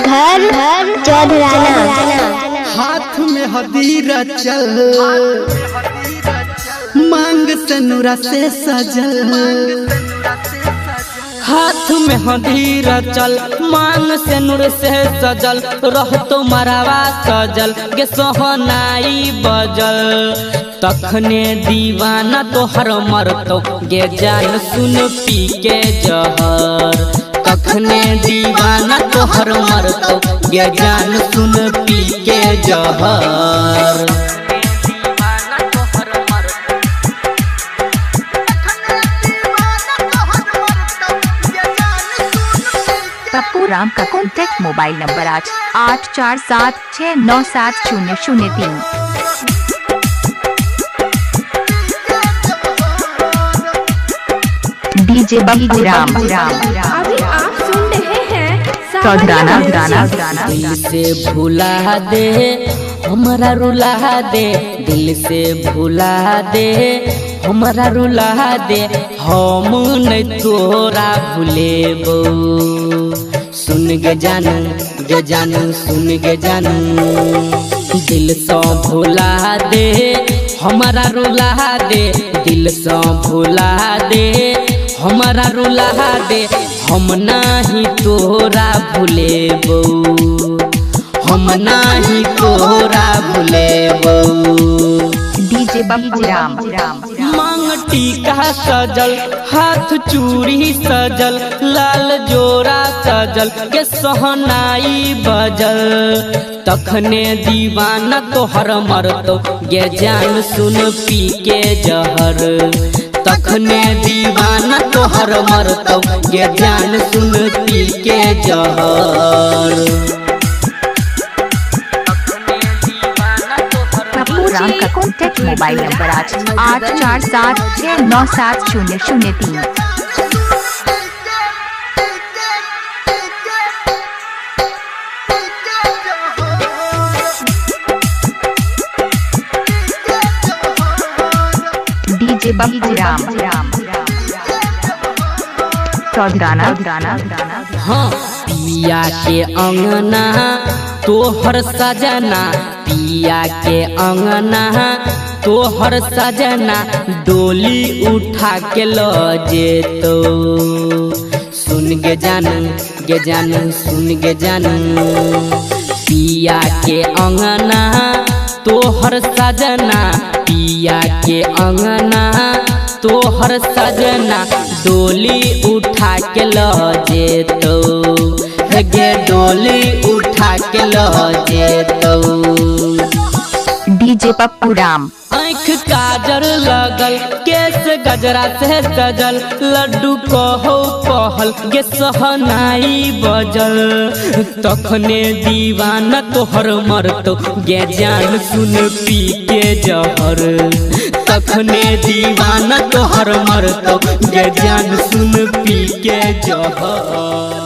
घर चौधराना। हाथ में हदीरा चल, मांग से नूरा से सजल। हाथ में हदीरा चल, मांग से नूर से सजल, रहतो मरावा सजल गे सोहनाई बजल। तखने दीवाना तोहर मरतो गे जान सुन पी के जहर। तखने दीवाना तोहर मरतो गे जान सुन पी के जहर। पप्पू राम का contact mobile number 8 8 4 7 6 9 7 0 0 3। DJ Pappu Ram. अभी आप सुन रहे हैं चौधराना। दिल से भुला दे हमरा रुला दे, दिल से भुला दे हमरा रुला दे, हम नहीं तोरा भुलेबो। सुन गे जानू गे जानू सुन गे जानू, दिल से भुला दे हमरा रुला दे, दिल से भुला दे हमरा रुला दे, हम नाही तोरा भुलेबो, हम नाही तोरा भुलेबो। डीजे पप्पू राम। मांग टीका सजल, हाथ चूड़ी सजल, लाल जोड़ा सजल के सोहनाई बजल। तखने दीवाना तोहर मरतो गे जान सुन पी के जहर। तखने दीवाना तोहर मरतो गे जान सुन पी के जहर। पप्पू राम का contact mobile number 8 8 4 7 6 9 7 0 0 3। DJ Pappu Ram. Chaudharana. हाँ पिया के अंगना तोहर सजना, पिया के अंगना तोहर सजना, डोली उठा के ल जेतो। सुन गे जानू गे जानू सुन गे जानू, पिया के अंगना तोहर सजना, पिया के अंगना तोहर सजना, डोली उठा के ल जेतो, गे डोली उठा के ल जेतो। डीजे पप्पू राम। आँख काजर लगल, केस गजरा से सजल, लड्डू कहो पहल गे सहनाई बजल। तखने दीवाना तोहर मरतो गे जान सुन पी के जहर। तखने दीवाना तोहर मरतो गे जान सुन पी के जहर।